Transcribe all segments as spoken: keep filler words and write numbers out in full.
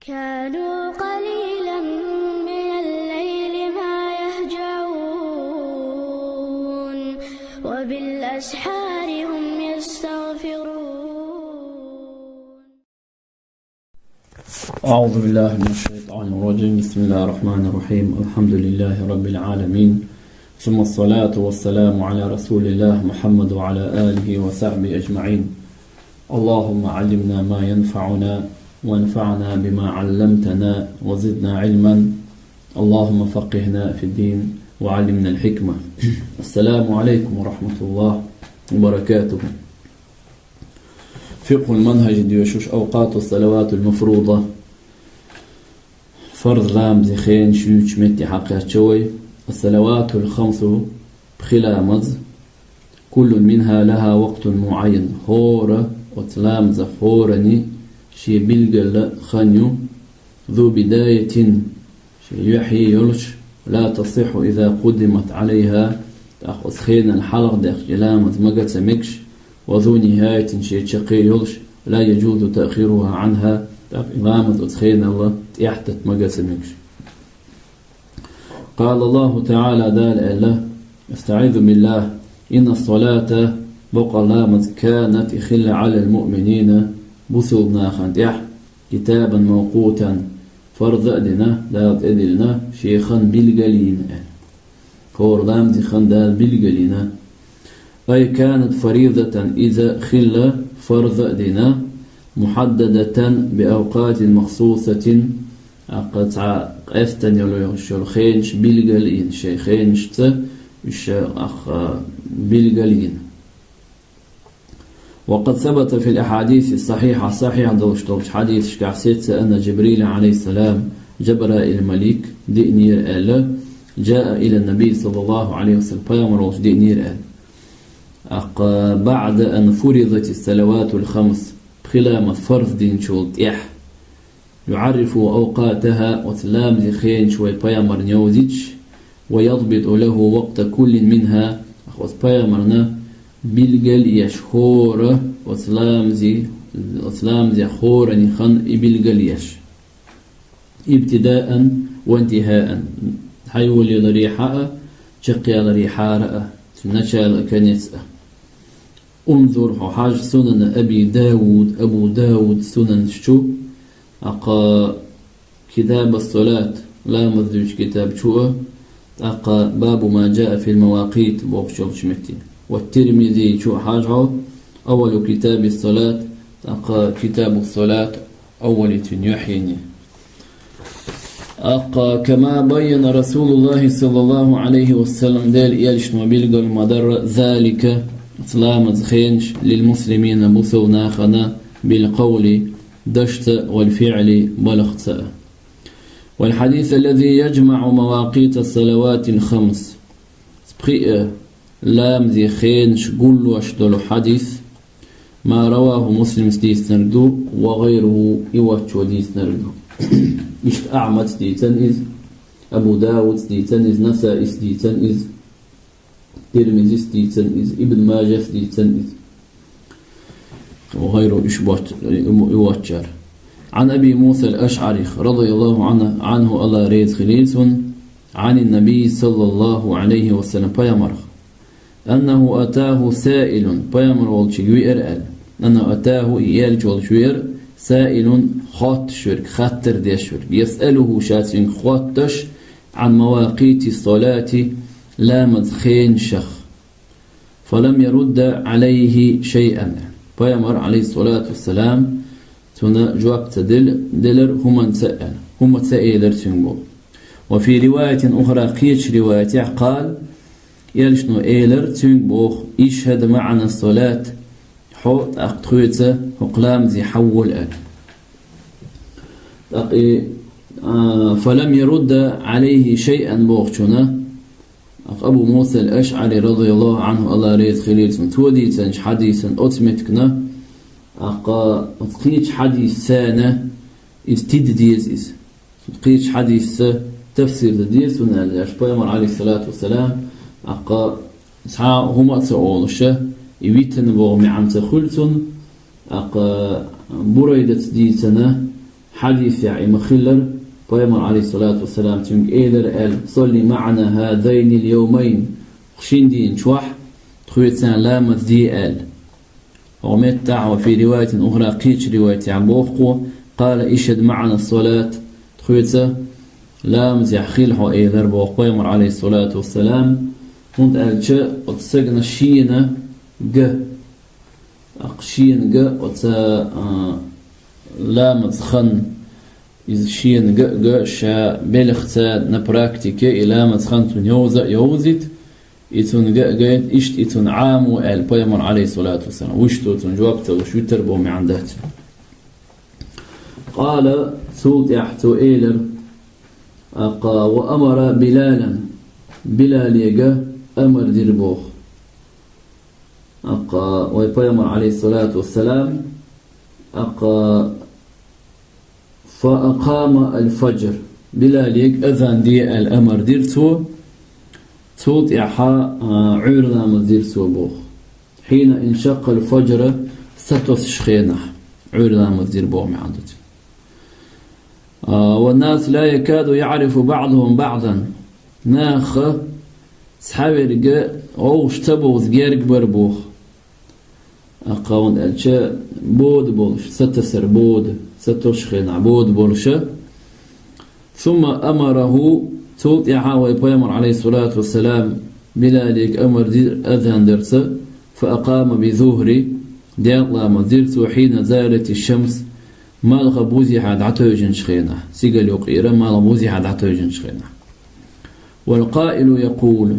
كانوا قليلا من الليل ما يهجعون، وبالأسحار هم يستغفرون. أعوذ بالله من الشيطان الرجيم. بسم الله الرحمن الرحيم. الحمد لله رب العالمين. ثم الصلاة والسلام على رسول الله محمد وعلى آله وصحبه أجمعين. اللهم علمنا ما ينفعنا وانفعنا بما علمتنا وزدنا علما. اللهم فقهنا في الدين وعلمنا الحكمة. السلام عليكم ورحمة الله وبركاته. فقه المنهج дешуш أوقات الصلوات المفروضة. Фарз ламаза хенаш ювцача метте хьакхаьча вай. الصلوات الخمس, пхи ламаз. كل منها لها وقت معين. ХӀора оцу ламазех хӀоранна шен билггал хан ю. ذو بداية, шен юьхь йолуш, لا تصح إذا قدمت عليها, тӀаккха оцу хенал хьалха даьккхича и ламаз мага ца мегаш, وذو نهاية, шен чаккхе йолуш, لا يجوز تأخيرها عنها, тӀаккха и ламаз оцу хенал тӀехьатата мага ца мегаш. قال الله تعالى, Дала аьлла: أستعيذ بالله. إن الصلاة, бакъ ламаз, كانت, и хилла, على المؤمنين, бусалба нахана тӀехь, كتابا موقوتا, фарз а дина, Дала тӀедиллина, шен хан билгал а йина аьлла. ХӀора ламаза хан Дала билгал йина. أي كانت فريضة, иза хилла фарз а дина, محددة بأوقات مخصوصة, тӀаккха цхьа къаьстина йолу йолуш йолу хенаш билгал а йина, шайн хенашца уьш, тӀаккха, билгал а йина. وقد ثبت في الأحاديث الصحيحة, сахьихь долуш долчу хьадисашкахь сецца, أن جبريل عليه السلام, Жабраил малик диънера аьлла, جاء إلى النبي صلى الله عليه وسلم, пайхамар волчу диънера аьлла. ТӀаккха, بعد أن فرضت الصلوات الخمس, пхи ламаз фарз динчул тӀехь, يعرفه أوقاتها, оцу ламаза хенаш вай пайхамарна йовзуьйтуш, ويضبط له وقت كل منها, тӀаккха оцу пайхамарна билгал а еш хӀора, оцу ламаза, оцу ламазех хӀоранна хан и билгал а еш. ابتداء وانتهاء, схьайолаяларехьа а, чекхъяларехьара а, цуьнан начало а, конец а. انظر, хьо хьажа, سنن أبي داود, Абу Дауда сунанаш чу, тӀаккха كتاب الصلاة, ламаз дуьйцу китаб чу а, тӀаккха باب ما جاء في المواقيت бохучу йолчу метте. والترمذي чу а хьажа хьо, أول كتاب الصلاة, тӀаккха كتاب الصلاة, أول цуьнан юьхьенна. ТӀаккха, كما بين رسول الله صلى الله عليه وسلم, Делан элчано билгал ма дарра, ذلك, оцу ламаза хенаш, للمسلمين, бусалба нахана, بالقول, дашца, والفعل, балхаца. والحديث الذي يجمع مواقيت الصلوات الخمس, пхи а ламаза хенаш гуллуш долу хьадис, ما رواه مسلم, дийцинарг ду, وغيره, и воцчо дийцинарг ду. Иштта Ахьмада дийцина иза, Абу Дауда дийцина иза, Насаида дийцина иза, Тирмизида дийцина иза, Ибн Мажада дийцина иза. وغيره, уьш боц-, и воцчара. عن أبي موسى الأشعري رضي الله عنه, عنه, АллахӀ реза хилийла цунна, عن النبي صلى الله عليه وسلم, пайхамарх, أنه أتاه سائل, пайхамар волчуьнга веара аьлла. أنه أتاه, и элча волчу веара, سائل, хоттуш верг, хаттар деш верг, يسأله, ша цуьнга хоттуш, عن مواقيت الصلاة, ламаза хенашах. فلم يرد عليه شيئا. Пайхамар, عليه الصلاة والسلام, цунна жоп ца дел-, делира хӀуманца а, хӀума ца элира цуьнга боху. وفي رواية أخرى, кхечу риваятехь, قال, элчано элира цуьнга боху: اشهد معنا الصلاة, хьо тӀаккха тхоьца хӀокху ламазе хьавола аьлла. ТӀаккха и, а, فلم يرد عليه شيئا бохучунна, Абу Муса ал-АшӀари, радияллаху Ӏанху, АллахӀ реза хилийла цунна, цо дийцинчу хьадисан оцу меттигна, тӀаккха оцу кхечу хьадисана иза тида деза иза. Кхечу хьадисца тафсир дан деза цунна аьлла, аьлча Пайхамар, Ӏалайхиссалату вассалам, тӀаккха цхьа хӀума а ца олуша, и витина боху маьӀна ца хуьлу цунна, тӀаккха Бурайдас дийцина, хьадисехь и ма-хиллара, пайхамар, алейхиссалату вассалам, цуьнга элира аьлла: «Салли ма'ана хазайнил йовмайн», шин дийнахь чохь тхоьца ламаз де аьлла. Ва меттахь ва фи риваятин ухра, кхечу риваятехь боху кхо: «Къала ишхад ма'ана салат», тхоьца ламазехь хила хьо элира боху пайхамар, алейхиссалату вассалам, хӀунда аьлча оцу стагана шена ган, аккха шена ган оцу, а, ламаз хан, иза шена ган а ган, ша белхаца на практике и ламаз хан цунна йовза а йовзийта, и цунна ган а гайта, иштта и цунна Ӏамо аьлла пайхамар, алейхиссалату вассалам. Вуьшто цунна жоп ца луш витар боху маьӀна дац. Къала, цул тӀаьхьа цо элира, аккха, ва амара Билалан, Билалега амар дира боху. Аккха, вай пайхамар, алейхиссалату вассалам, аккха, фа акъама аль-фаджр. Билалега азан де аьлла амар дира цо. Цул тӀаьхьа, а, Ӏуьйра ламаз дира цо боху. Хьина иншаккъал фаджра, сатосучу хенахь, Ӏуьйра ламаз дира боху маьӀна ду цуьнан. А, ва нас ла якаду я'рифу ба'духум ба'дан. Наха цхьаверг вовшах ца бовза герга бара боху. Аккха, хӀунда аьлча бода болуш, сатасар бода, сатосучу хенахь бода болуша. Сумма амараху, цул тӀаьхьа вай пайхамар, алейхиссалату вассалам, Билалега амар дира азан дарца, фа акъама би зухри, делкъа ламаз дира цо, хьина залати шамс, малха бузехьа дӀатевжинчу хенахь, сигал юкъера малха бузехьа дӀатевжинчу хенахь. Вал къаилу якъулу,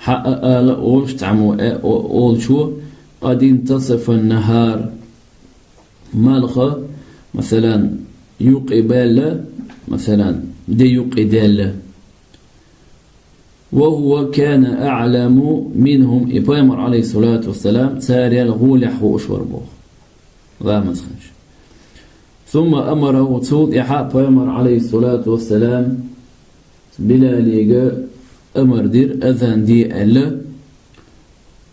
хьаъа ала олуш цхьаммо э, о-, олучо, къад интасафан нахар, малха, масалан, юкъе баьлла, масалан, де юкъе даьлла. Ва хува кана а'ламу минхум, и пайхамар, алейхиссалату вассалам, царел гӀолехь хууш вара боху. Ламаз ханаш. Сумма амараху, цул тӀаьхьа пайхамар, алейхиссалату вассалам, Билалега амар дира, азан де аьлла,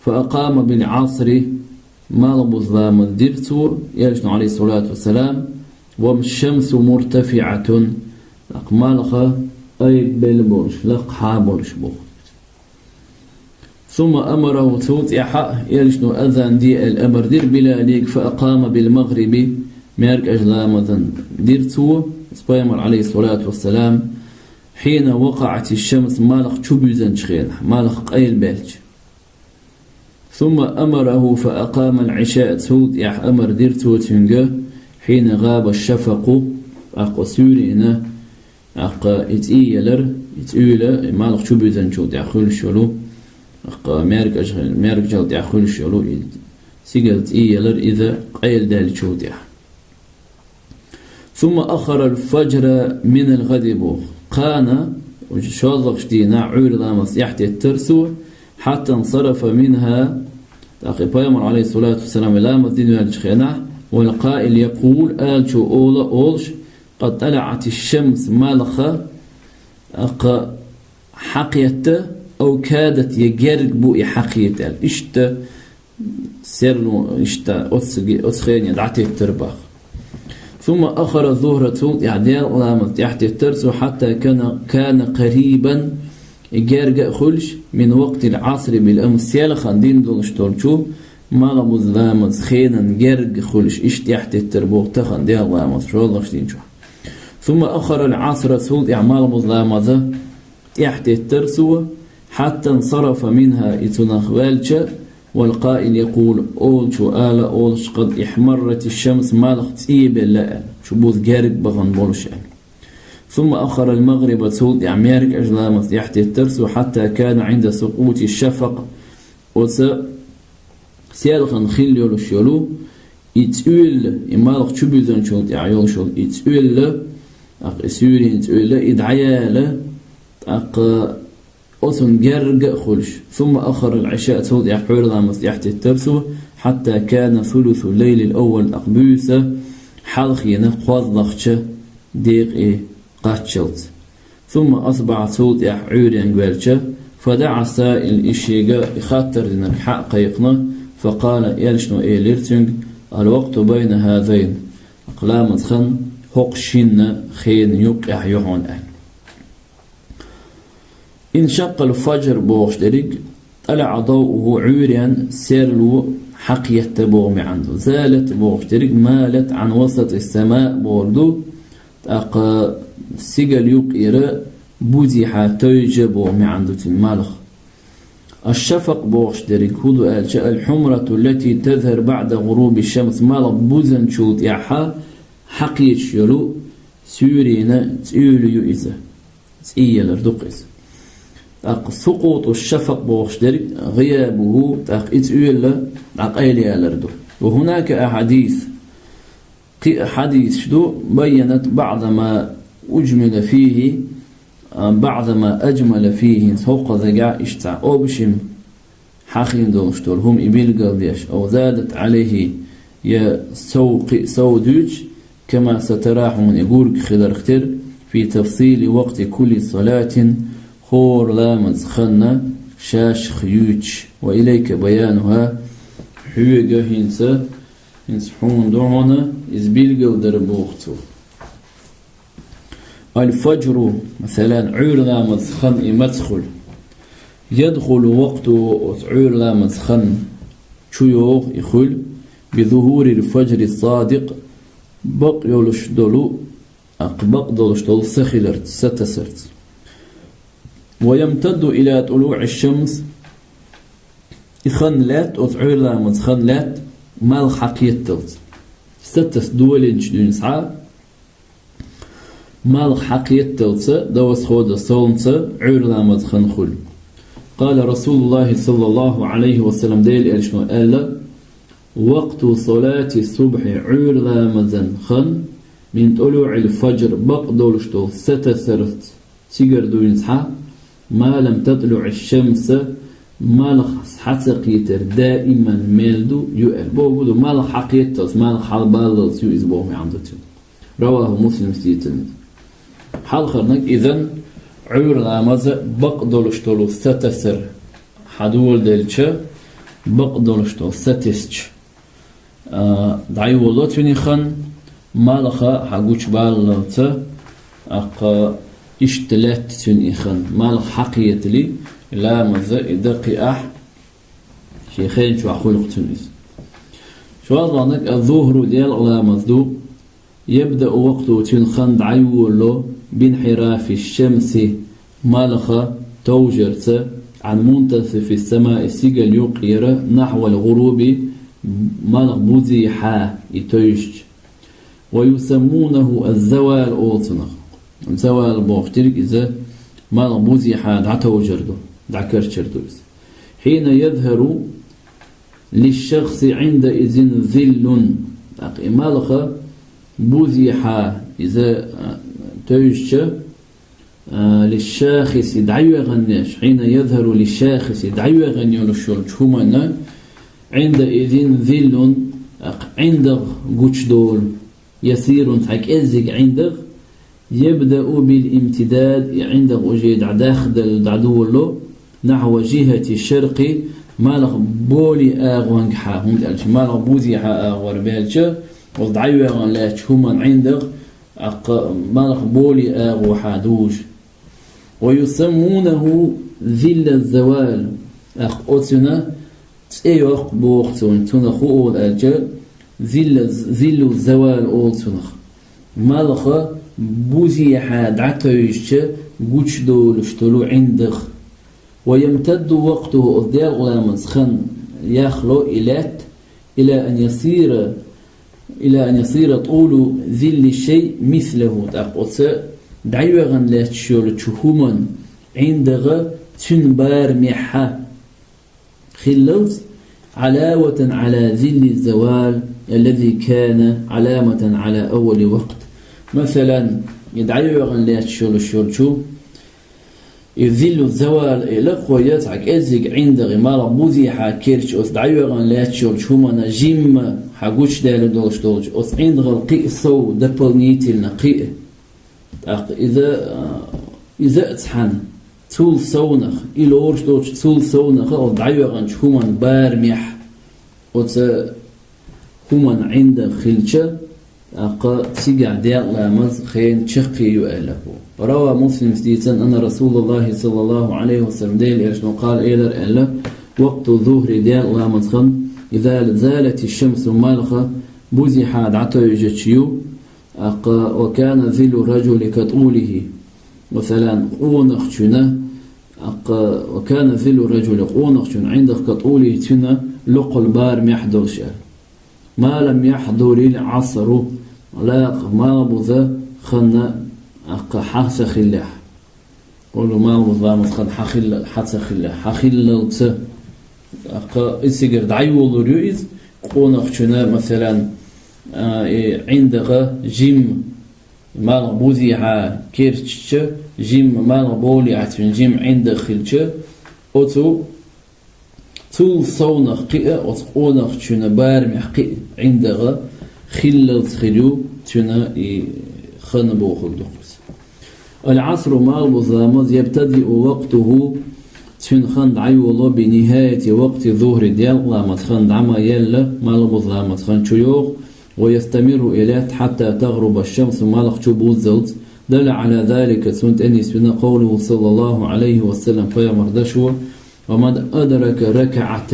фа акъама бил Ӏасри, малхбуза ламаз дира цо, элчано, алейхиссалату вассалам, ва шамсу муртафи'атун, тӀаккха малха айбелла болуш, лакхахьа болуш боху. Сумма амараху, цул тӀаьхьа элчано азан де аьлла амар дира Билалега, фа акъама бил магъриби, маьркӀажа ламазан дира цо, пайхамар, алейхиссалату вассалам, хьина вакъа'ати шамс, малх чубуьзанчу хенахь, малх къайлабаьлча. Сумма амараху фа акъама аль-Ӏиша, цул тӀаьхьа амар дира цо цуьнга, хьина гӀаба шафакъу, тӀаккха суьйрана, тӀаккха и цӀий ялар, и цӀуьйла, и малх чубуьзанчул тӀаьхьа хуьлуш йолу, тӀаккха маьркӀаж-, маьркӀажал тӀаьхьа хуьлуш йолу, и сигал цӀий ялар иза къайладаьллачул тӀаьхьа. Сумма аххара аль-фаджра мин аль-гӀади боху. Кхана, шолгӀачу дийнахь Ӏуьйра ламаз тӀаьхьатеттара цо, хьатта инсарафа минхьа, тӀаккха и пайхамар, алейхиссалату вассалам, ламаз дина ваьллачу хенахь, вал къаил якъул, алчо ола олуш, къад тӀала'ати шамс, малха, тӀаккха хьакхетта, ав кадат, я герга бу и хьакхета аьлла. Иштта серло иштта оццуге-, оцу хене дӀатеттара боху. Сумма аххара зухра, цул тӀаьхьа делкъа ламаз тӀаьхьатеттара цо, хьатта кана, кана къарибан, и герга а хуьлуш, мин вакътил Ӏасри бил амс, селхана дина долуш долчу малхбуза ламаз хенан герга хуьлуш, иштта тӀаьхьатеттара боху тахана делкъа ламаз шолгӀачу дийнахь. Сумма аххара аль-Ӏасра, цул тӀаьхьа малхбуза ламаза тӀаьхьатеттара цо, хьатта инсарафа минхьа, и цунах ваьлча, вал къаил якъул, олчо ала олуш, къад ихьмаррати шамс, малх цӀе белла аьлла, чубуза герга бахана болуш аьлла. Сумма аххара аль-магъриба, цул тӀаьхьа маьркӀажа ламаз тӀаьхьатеттара цо, хьатта кана Ӏинда сукъути шафакъ, оцу селхана хилла йолуш йолу, и цӀоьлла, и малх чубуьзанчул тӀаьхьа йолуш йолу, и цӀоьлла, тӀаккха и суьйрийн цӀоьлла, и дӀаяла, тӀаккха оцунна герга а хуьлуш. Сумма аххара аль-Ӏиша, цул тӀаьхьа Ӏуьйра ламаз тӀаьхьатеттара цо, хьатта кана сулусу лайлил аввал, тӀаккха буьйса хьалхийна кхозлагӀча декъе кхаччалц. Сумма асбахьа, цул тӀаьхьа Ӏуьйренга ваьлча, фадаӀа саил, и шега и хаттар динарг хьа а кхайкхина, факъала, элчано элира цуьнга, аль-вакъту байна хазайн, тӀаккха ламаз хан хӀокху шинна хенан юккъехь ю хьуна аьлла. انشق الفجر бохуш дерг, طلع ضوءه, Ӏуьйрен серло хьакхетта боху маьӀна ду. زالت бохуш дерг, مالت عن وسط السماء бохург ду, тӀаккха сигал юккъера бузехьа тевжа боху маьӀна ду цуьнан, малх. الشفق бохуш дерг хӀун ду аьлча, الحمرة التي تظهر بعد غروب الشمس, малх бузанчул тӀаьхьа хьакхеташ йолу суьйренан цӀоьла ю иза. ЦӀий ялар ду-кх иза. ТӀаккха سقوط الشفق бохуш дерг, غيابه, тӀаккха и цӀоьла дӀакъайлаялар ду. وهناك أحاديث, кхин а хьадисаш ду, بينت بعض ما أجمل فيه, а, بعض ما أجمل فيه, хӀокхузахь иштта цхьа обшим хьахийна долуш долу хӀума и билгалдеш, أو زادت عليه, я сов кхин а сов дуьйцуш, كما سترى, хьуна и гург хиларх тера, في تفصيل وقت كل صلاة, хӀора ламаз ханна шашах юьйцуш, وإليك بيانها, хьоьга хӀинца, хӀинца хьуна ду хьуна иза билгалдар боху цо. الفجر, масалан, Ӏуьйра ламаз хан и маца хуьлу. يدخل وقته, оцу Ӏуьйра ламаз хан чу йогӀу и хуьлу, بظهور الفجر الصادق, бакъ йолуш долу, аккха бакъ долуш долу са хиларца, са тасарца. ويمتد إلى طلوع الشمس, и хан лаьтта, оцу Ӏуьйра ламаз хан лаьтта, малх хьакхетталц. Са таса долийначу дуьйна схьа, малх хьакхетталца, до восхода солнца, Ӏуьйра ламаз хан хуьлу. قال رسول الله صلى الله عليه وسلم, Делан Элчано аьлла: وقت صلاة الصبح, Ӏуьйра ламазан хан, من طلوع الفجر, бакъ долуш долу са тасарца, цигара дуьйна схьа, ما لم تطلع الشمس, малх схьа ца кхетар даиман мел ду ю аьлла. Бохург ду, малх хьакхетталц, малх хьалабаллалц ю иза боху маьӀна ду цуьнан. رواه مسلم, дийцина. Хьалхарниг иза, Ӏуьйра ламаза бакъ долуш долу са тасар хьадоладелча, бакъ долуш долу са тесча, а, дӀайолало цуьнан и хан, малх хьагучубаллалца, аккха иштта лаьтта цуьнан и хан, малх хьакхетале, ламаза и дакхиахь, шен хен чохь хуьлу-кх цуьнан иза. ШолгӀаниг, الظهر, делкъа ламаз ду, يبدأ وقته, цуьнан хан дӀайолало, بانحراف الشمس, малх товжарца, عن منتصف السماء, сигал юккъера, نحو الغروب, малх бузехьа и тевжча. ويسمونه الزوال олу цунах. Завал бохуш дерг иза малх бузехьа дӀатовжар ду, дӀакарчар ду иза. حين يظهر للشخص عندئذ ظل. ТӀаккха и малх бузехьа иза, а, тевжча, а, للشاخص, дӀайоьгӀанлеш, حين يظهر للشاخص, дӀайоьгӀан йолуш йолчу хӀуманна, عندئذ ظل, тӀаккха ӀиндагӀ гучудолу, يسير, цхьа кӀеззиг ӀиндагӀ, يبدأ بالامتداد, и ӀиндагӀ уже дӀадахдала дӀадолало, نحو جهة الشرق, малх боле агӀонгахьа, хӀунда аьлча малх бузехьа агӀор баьлча, оцу дӀайоьгӀан лаьттачу хӀуманан ӀиндагӀ, аккха малх боле агӀохьа дужу. ويسمونه ظل الزوال, аккха оцунна цӀе йоккху боху цунах, цунах хӀун олу аьлча, зилла, зиллу завал олу цунах. Малх бузехьа дӀатевжча гучудолуш долу ӀиндагӀ. ويمتد وقته, оцу делкъа ламаза хан яхло и лаьтта, إلى أن يصير، إلى أن يصير طول ظل الشيء مثله, тӀаккха оцу дӀайоьгӀан лаьтташ йолчу хӀуманан ӀиндагӀ цуьнан барамехьа хиллалц, علاوة على ظل الزوال الذي كان علامة على أول وقت. Масалан, и дӀайоьгӀан лаьтташ йолуш йолчу, и зиллу завал элира кхо, я цхьа кӀеззиг ӀиндагӀ, и малх бузехьа керча оцу дӀайоьгӀан лаьтташ йолчу хӀуманна жимма хьагучудаьлла долуш долчу оцу ӀиндагӀал кхин а сов, дополнительно кхин а. ТӀаккха иза, а, иза а цхьаьна, цул совнах, и лоруш долчу цул совнаха оцу дӀайоьгӀанчу хӀуманан барамехь, оцу хӀуманан ӀиндагӀ хилча, ТӀаккха цигахь даьлла ламаз хенан чаккхе ю аьлла. روى مسلم, дийцина, أن رسول الله صلى الله عليه وسلم, Делан Элчано, قال, элира аьлла: وقت الظهر, даьлла ламаз хан, إذا زالت الشمس, малха бузехьа дӀатойжачу ю, тӀаккха, وكان ظل الرجل كطوله, масала, къонахчун, тӀаккха, وكان ظل الرجل, къонахчун, عندك كطوله, цуьнан локхал барамехь долуш аьлла. ما لم يحضر العصر, лакха малхбуза хан, тӀаккха, хьа ца хиллехь. Олу малхбуза ламаз хан хьа хилла-, хьа ца хиллехь, хьа хиллалца. ТӀаккха и цигара дӀайолалур ю иза, къонахчун, масала, а, и عندك жимма малха бузехьа керчча, жимма малха бовлехь цуьнан жимма عندك хилча, оцу цул совнах кхин а, оцу къонахчун барамехь кхин а عندك хиллалц хир ю цуьнан и хан бохург ду-кх иза. العصر, малхбуза ламаз, يبتدئ وقته, цуьнан хан дӀайолало, بنهاية وقت الظهر, даьлла ламаз хан дӀа ма елла, малхбуза ламаз хан чу йогӀу, ويستمر, и лаьтта, حتى تغرب الشمس, малх чу буззалц. دل على ذلك, цунна тӀе нисвина, قوله صلى الله عليه وسلم, пайхамаран дашо: ومن أدرك ركعة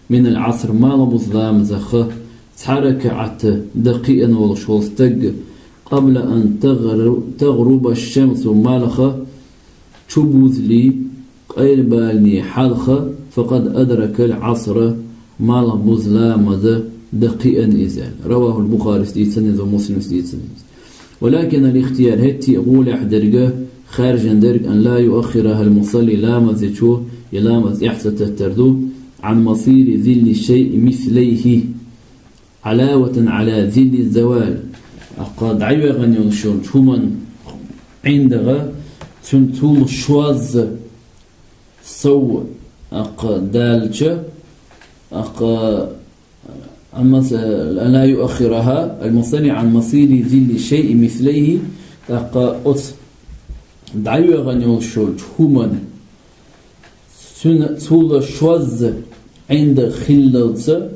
من العصر, малхбуза ламазах цхьа ракаӀат дан кхиъна волуш волу стаг, قبل أن تغر-, تغرب الشمس, малх чу бузале къайлабалале хьалха, فقد أدرك العصر, малхбуза ламаз дан кхиъна иза. رواه البخاري, дийцина иза, Муслима дийцина иза. ولكن الاختيار, хӀетте а гӀолехь дерг, хаьржина дерг, أن لا يؤخرها المصلي, ламаз дечо и ламаз тӀаьхьа ца таттар ду, عن مصير ظل الشيء مثليه علاوة على ظل الزوال. ТӀаккха дӀайоьгӀна йолуш йолчу хӀуманна عندك, цуьнан цул шозза сов, тӀаккха, далча, тӀаккха, عن مص-, أن لا يؤخرها المصلي عن مصير ظل الشيء مثليه, тӀаккха оцу дӀайоьгӀна йолуш йолчу хӀуманна цуьнан цул шозза عندك хиллалца,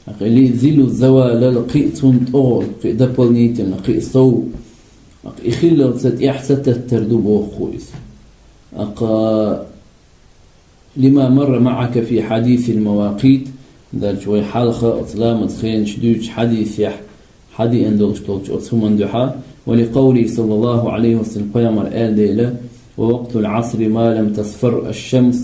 тӀаккха, или ظل الزوال, кхин а цунна тӀехула, кхин а дополнительно, кхин а сов, тӀаккха, и хиллалца тӀаьхьа ца таттар ду боху иза. ТӀаккха, لما مر معك في حديث المواقيت, дальше вай хьалха оцу ламаз хенаш дуьйцучу хьадисехь хьадеана долуш долчу оцу хӀуманна дуьхьа, ولقوله صلى الله عليه وسلم, пайхамара аьлла дела: ووقت العصر ما لم تصفر الشمس,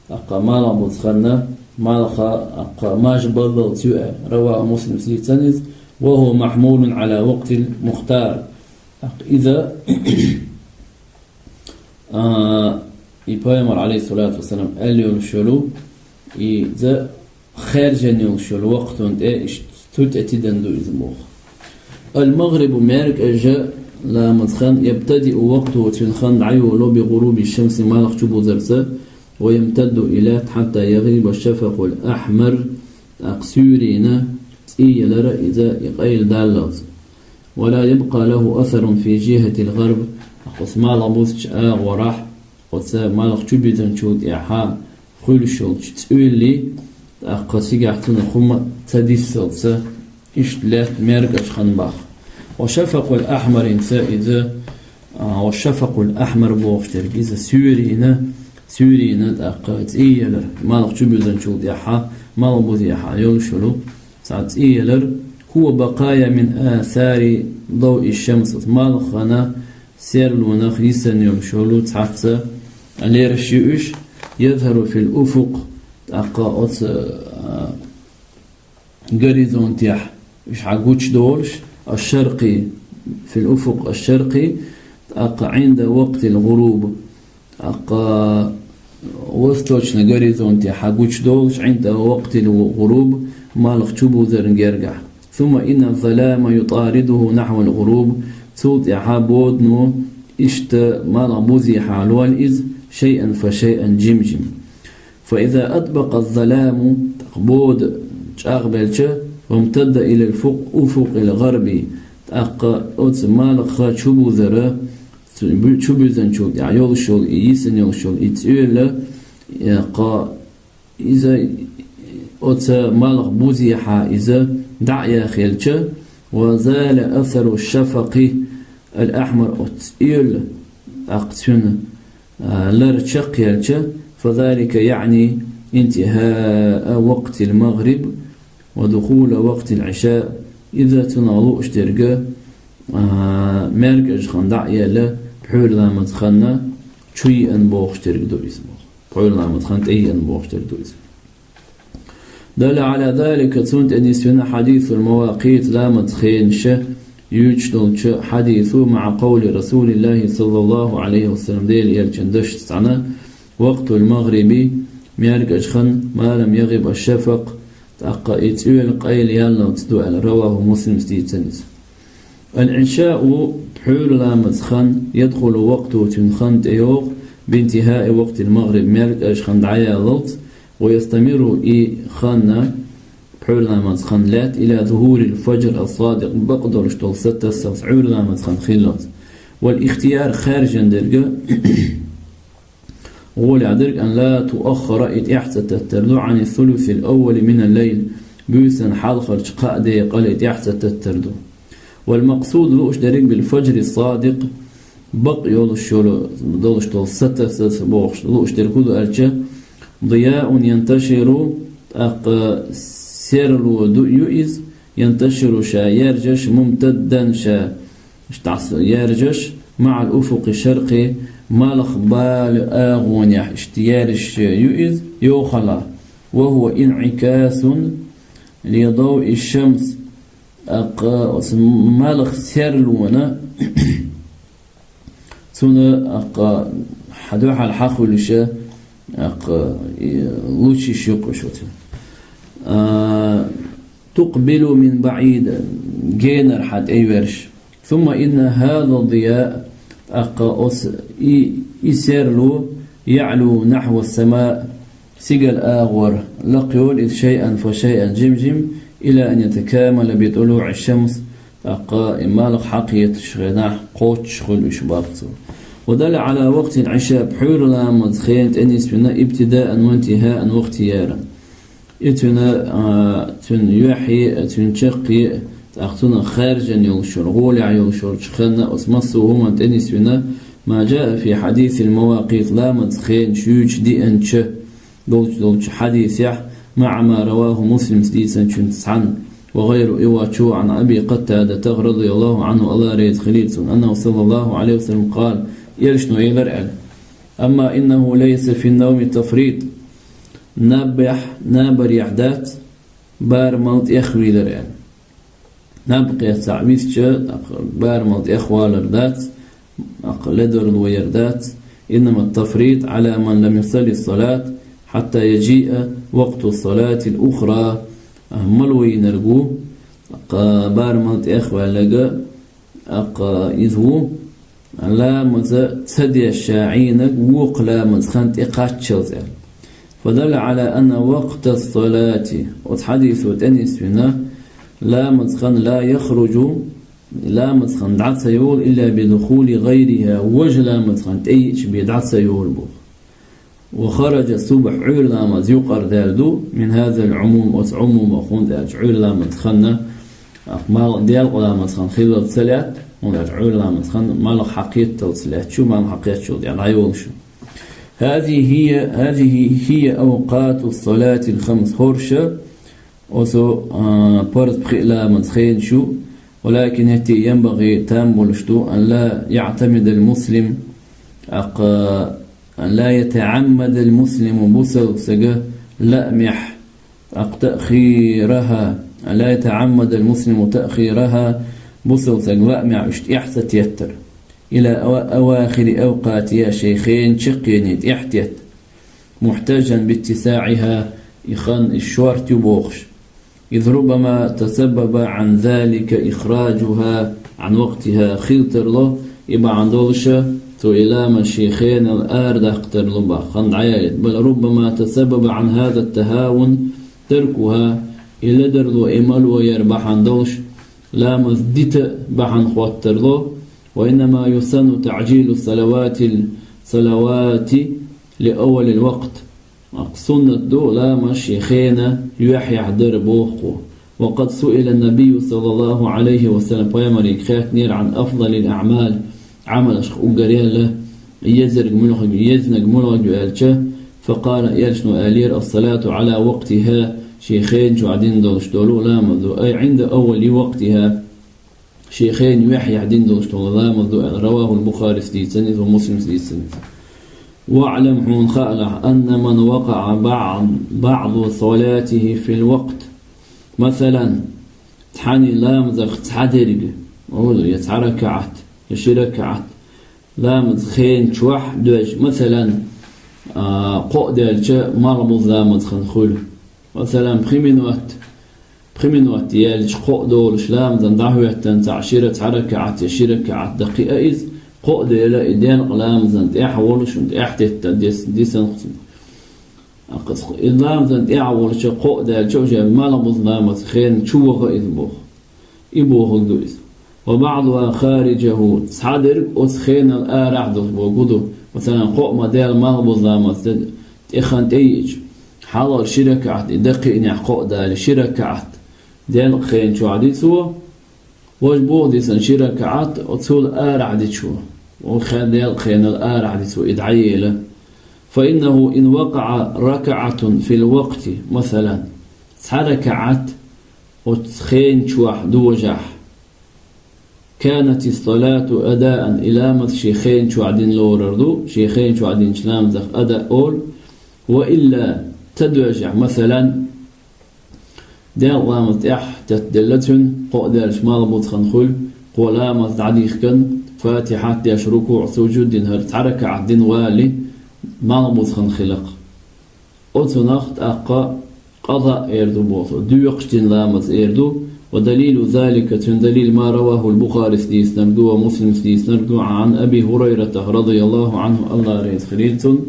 тӀаккха малхбуза хан, малх, тӀаккха, маж баллалц ю аьлла. رواه مسلم, дийцина иза, وهو محمول على وقت المختار. ТӀаккха иза А, и пайхамар, عليه الصلاة والسلام, аьлла йолуш йолу, иза хаьржина йолуш йолу вакхатан тӀе иштта цу тӀе тидам ду иза боху. المغرب, маьркӀажа ламаз хан, يبتدئ وقته, цуьнан хан дӀайолало, بغروب الشمس, малх чубузарца, ويمتد, и лаьтта, حتى يغيب الشفق الأحمر, тӀаккха суьйрина цӀий ялар иза и къайладаллалц. ولا يبقى له أثر في جهة الغرب, тӀаккха оцу малх бузучу агӀорахь, оцу малх чубузанчул тӀаьхьа хуьлуш йолчу цӀоьллий, тӀаккха цигахь цунах хӀума ца диссалца, иштта лаьтта маьркӀажа хан баха. والشفق الأحمر, хӀинца иза, а, والشفق الأحمر бохуш дерг, иза суьйрина, суьйрина, тӀаккха цӀий ялар, малх чубузанчул тӀаьхьа, малх бузехьа йолуш йолу цхьа цӀий ялар, هو بقايا من آثار ضوء الشمس, малхана серлонах йисина йолуш йолу цхьацца лераш ю уьш, يظهر في الأفق, тӀаккха оцу, а, горизонтехь уьш хьагучудолуш, الشرقي, في الأفق الشرقي, тӀаккха عند وقت الغروب, тӀаккха восточный горизонте хьагучудолуш, عند وقت الغروب, малх чубузарна гергахь. ثم إن الظلام يطارده نحو الغروب, цул тӀаьхьа бодано иштта малх бузехьа лол иза, شيئا فشيئا, жим-жим. فإذا أطبق الظلام, тӀаккха бода чӀагӀбелча, وامتد إلى الأفق الغربي, тӀаккха оцу малх чубузара, Цу бу-, чубуьзначул тӀаьхьа йолуш йолу и йисина йолуш йолу и цӀоьла, э, кхо, иза оцу малх бузехьа иза дӀа а яхелча, وزال أثر الشفق الأحمر, оцу цӀоьла, тӀаккха цуьнан, а, лар чекхъелча, فذلك يعني انتهاء وقت المغرب ودخول وقت العشاء, иза цунах лууш дерг, а, маьркӀажа хан дӀа а яьлла, пхьуьйра ламаза хан чу еана бохуш дерг ду иза боху. Пхьуьйра ламаза хан тӀе еана бохуш дерг ду иза. دل على ذلك, цунна тӀе нисвина حديث المواقيت, ламаза хенаш юьйцуш долчу хьадисо, مع قول رسول الله صلى الله عليه وسلم, Делан элчан дашца цхьаьна, وقت المغرب, маьркӀажа хан, ما لم يغب الشفق, тӀаккха и цӀоьла къайла яллалц ду аьлла, رواه مسلم, дийцина иза. العشاء, пхьуьйра ламаза хан, يدخل وقته, цуьнан хан тӀейогӀу, بانتهاء وقت المغرب, маьркӀажа хан дӀаяллалц, ويستمر, и хан, пхьуьйра ламаза хан лаьтта, إلى ظهور الفجر الصادق, бакъдолуш долу сатассалц, Ӏуьйра ламаза хан хиллалц. والاختيار, хаьржина дерг, гӀолехь дерг, أن لا تؤخر, и тӀаьхьа ца таттар ду, عن الثلث الأول من الليل, буьйсан хьалхарчу кхаа декъала и тӀаьхьа ца таттар ду. والمقصود, лууш дерг, بالفجر الصادق, бакъ йолуш йолу, долуш долу сатасса бохуш, лууш дерг хӀун ду аьлча, ضياء ينتشر, тӀаккха серло ду, ю иза, ينتشر, ша яьржаш, ممتدا, ша иштта дӀаса яьржаш, مع الأفق الشرقي, малхбалан агӀонехь иштта яьржаш ю иза, йохалла. وهو انعكاس لضوء الشمس, тӀаккха оцу малхан серлонан, цунна, тӀаккха, хьан дуьхьал хьан хуьлуша, тӀаккха, и лучиш юкъуш оцу. А, تقبل من بعيد, генара хьан тӀейоьрзуш. ثم إن هذا الضياء, тӀаккха оцу и, и серло, يعلو نحو السماء, сигала агӀор лакхайолу иза, شيئا فشيئا, жим-жим, إلى أن يتكامل بطلوع الشمس, тӀаккха и малх хьакхеташ хенахь кхоччуш хуьлу уьш баккхий. ودل على وقت العشاء, пхьуьйра ламаза хенан тӀе нисвина, ابتداء وانتهاء, вахтияран. И цуьнан, а, цуьнан юьхье а, цуьнан чаккхе а, тӀаккха цунах хаьржина йолуш йолу, гӀолехь йолуш йолчу ханна оцу массо а хӀуманна тӀе нисвина, ما جاء في حديث المواقيت, ламаза хенаш юьйцуш деанча долчу, долчу хьадисехь, مع ما رواه مسلم, дийцинчуьнца цхьаьна, وغيره, и воцчо, عن أبي قتادة رضي الله عنه, АллахӀ реза хилийла цунна, أنه صلى الله عليه وسلم قال, элчано элира аьлла: أما إنه ليس في النوم تفريط, набехь, набарехь дац барамал тӀехвийлар аьлла. Наб кхетта висча, тӀаккха барамал тӀехвалар дац, тӀаккха ледарло яр дац. إنما التفريط على من لم يصل الصلاة حتى يجيء وقت الصلاة الأخرى. Мало йинарг ву, тӀаккха барамал тӀехваьлларг, тӀаккха иза ву, ламаз ца деш ша Ӏийнарг вукху ламаза хан тӀекхаччалц аьлла. فدل على أن وقت الصلاة, оцу хьадисо тӀе нисвина, ламаза хан, لا يخرج, ламаза хан дӀа ца йолу, إلا بدخول غيرها, важа ламаза хан тӀееъча бен дӀа ца йолу боху. وخرج الصبح, Ӏуьйра ламаз юкъара даьлла ду, من هذا العموم, оцу Ӏумумах, хӀунда аьлча Ӏуьйра ламаза хан, а, мал-, делкъа ламаза хан хилла ца лаьтта, хӀунда аьлча Ӏуьйра ламаза хан малх хьакхетталц лаьтташ ю, малх хьакхеттачул тӀаьхьа дӀайолуш ю. هذه هي، هذه هي أوقات الصلاة الخمس, хӀорш оцу, а, парз пхи ламаза хенаш ю, ولكن, хӀетте, ينبغي, там болуш ду, أن لا يعتمد المسلم, тӀаккха, أن لا يتعمد المسلم, бусалба стага лаамехь, тӀаккха, تأخيرها, أن لا يتعمد المسلم تأخيرها, бусалба стага лаамехь уьш тӀаьхьа ца теттар, إلى أوا-، أواخر أوقاتها, шайн хенан чаккхене тӀаьхьа тетта. محتجا باتساعها, и хан, и шорта ю бохуш. إذ ربما تسبب عن ذلك إخراجها عن وقتها, хила тарло, и бахьана долуша, цо и ламаз шен хенал арадаккха тарло боху, хан дӀаяйта. بل ربما تسبب عن هذا التهاون تركها, и ледарло, и мало яр бахьана долуш, ламаз дита бахьана хӀоттарло, وإنما يسن تعجيل الصلوات، الصلوات لأول الوقت. Аккха суннат ду ламаз шен хенан юьхьехь дар боху. وقد سئل النبي صلى الله عليه وسلم, пайхамарга хаьттинера, عن أفضل الأعمال, Ӏамалашкахь уггаре а езарг муьлха, езнарг муьлха ю аьлча, فقال, элчано аьллера: الصلاة على وقتها, шен хенан чохь дина долуш долу ламаз ду, أي عند أول وقتها, шен хенан юьхь яхь дина долуш долу ламаз ду аьлла. رواه البخاري, дийцина иза, ва Муслима дийцина иза. واعلم, хьуна хаалахь, أن من وقع بعض, بعض صلاته في الوقت. Масалан, цхьанна ламазах цхьа дерг, я цхьа ракаӀат, я ши ракаӀат, ламаз хенан чохь доьжча, масалан, а, кхоъ даьлча, малхбуза ламаз хан хуьлу. Масалан, пхи минот, пхи минот яьлча кхоъ долуш ламазан дӀахӀоьттина цхьаъ шира цхьа ракаӀат я ши ракаӀат даккхиа иза, кхоъ дела и делкъа ламазан тӀехь волуш, тӀехь тетта дис-, дисанхуцун. Акхас и ламазан тӀехь волча кхоъ даьлча, уже малхбуза ламаз хенан чу ваха иза боху. И бохург ду иза. وبعضها خارجه, цхьа дерг оцу хенал арахь долуш бохург ду. Масалан, кхоъ ма даьлла малхбуза ламаз тӀе-, тӀе хан тӀеиъча, хьалхара ши ракаӀат и даккхиънехь кхоъ далий, ши ракаӀат делкъа хенан чохь ди цо, важа боху дисана ши ракаӀат, оцул арахь дичо, оха делкъа хенал арахь дицо и дӀаела. فإنه إن وقع ركعة في الوقت, масалан, цхьа ракаӀат оцу хенан чохь дожахь, كانت الصلاة أداء, и ламаз шен хенан чохь дина лорар ду, шен хенан чохь динчу ламазах ада олу, وإلا, ца доьжахь, масалан, делкъа ламаз тӀехь тетделла цуьнан, кхоъ даьлча малхбуза хан хуьлу, кхо ламаз дӀадихкина, фатихьат деш, рукуӀ, сужуд дина, хӀара цхьа ракаӀат дина валале, малхбуза хан хиларх. Оцунах тӀаккха къазаъ эр ду боху, доькъуш дина ламаз эр ду. ودليل ذلك, цуьнан далил, ما رواه البخاري, дийцинарг ду, ва Муслима дийцинарг ду, عن أبي هريرة رضي الله عنه, АллахӀ реза хилийла цунна,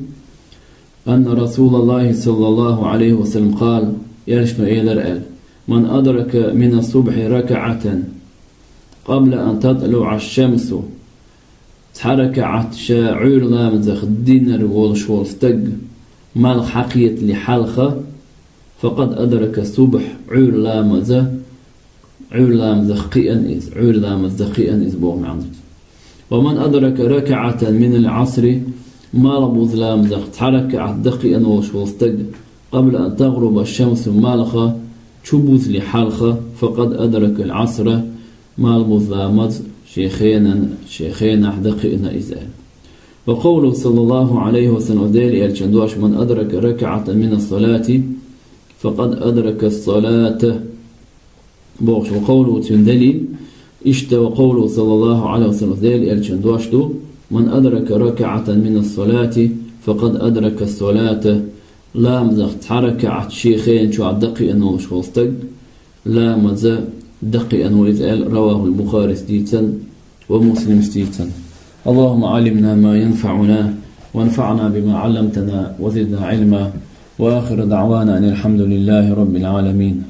أن رسول الله صلى الله عليه وسلم قال, элчано элира аьлла: من أدرك من الصبح ركعة قبل أن تطلع الشمس, цхьа ракаӀат ша Ӏуьйра ламазах динарг волуш волу стаг, малх хьакхетале хьалха, فقد أدرك الصبح, Ӏуьйра ламаза, Ӏуьйра ламазах кхиъна иза, Ӏуьйра ламаз дан кхиъна иза боху маьӀна ду. ومن أدرك ركعة من العصر, малхбуза ламазах цхьа ракаӀат дан кхиъна волуш волу стаг, قبل أن تغرب الشمس, малха чу бузале хьалха, فقد أدرك العصر, малхбуза ламаз шен хенан, шен хенахь дан кхиъна иза аьлла. وقوله صلى الله عليه وسلم, Делан элчан дош: من أدرك ركعة من الصلاة فقد أدرك الصلاة, бохуш, وقوله, цуьнан далил, иштта, وقوله صلى الله عليه وسلم, Делан элчан дош ду: من أدرك ركعة من الصلاة فقد أدرك الصلاة, ламазах цхьа ракаӀат шен хенан чохь дан кхиъна волуш волу стаг, ламаз дан кхиъна ву иза аьлла. رواه البخاري, дийцина, ва Муслима дийцина. اللهم علمنا ما ينفعنا وانفعنا بما علمتنا وزدنا علما. وآخر دعوانا أن الحمد لله رب العالمين.